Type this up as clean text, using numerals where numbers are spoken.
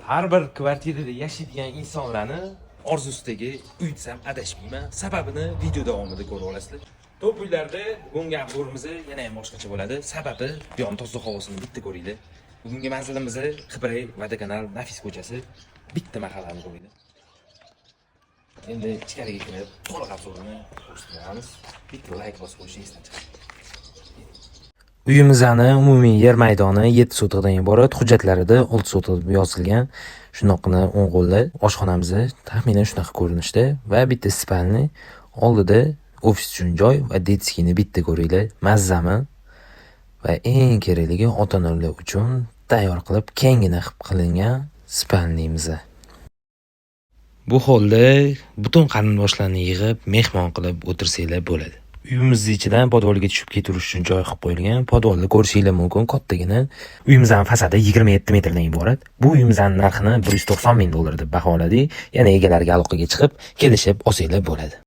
Har bir kvartirada yashaydigan insonlarni orzusidagi uy desam adashmayman. Sababini video davomida ko'ra olasizlar. Top uylarda bugungi обзор imiz yana ham boshqacha bo'ladi. Sababi bu yoqni toza havosini bitta ko'ringlar. Bugungi manzilimiz Qibray Vodokanal Nafis ko'chasi. Bitta mahallani ko'ringlar. Endi ichkariga kirib to'liq обзор ini ko'rsatamiz. Bitta layk bosib qo'yishni esdan chiqarmang. Uyimizni umumiy yer maydoni 7 sotixdan iborat. Hujjatlarida 6 sotix deb yozilgan. Shundoqqina o'ng qo'lda oshxonamiz taxminan shunaqa ko'rinishda va bitta спальный, oldida ofis uchun joy va детский ni bitta ko'ringlar. Mazzami? Va eng kerakligi, ota-onalar uchun tayyor qilib, kenggina qilib qilingan спальный miz. Bu holda butun qarindoshlarni yig'ib, mehmon qilib o'tirsanglar bo'ladi. Uyimizni ichidan podvalga tushib ketaverish uchun joy qilib qo'yilgan. Podvalni ko'rishinglar mumkin, kattagina. Uyimizning fasadi 27 metrdan iborat. Bu uyimizning narxini 190 ming dollar deb baholadik. Yana egalariga aloqaga chiqib, kelishib olsanglar bo'ladi.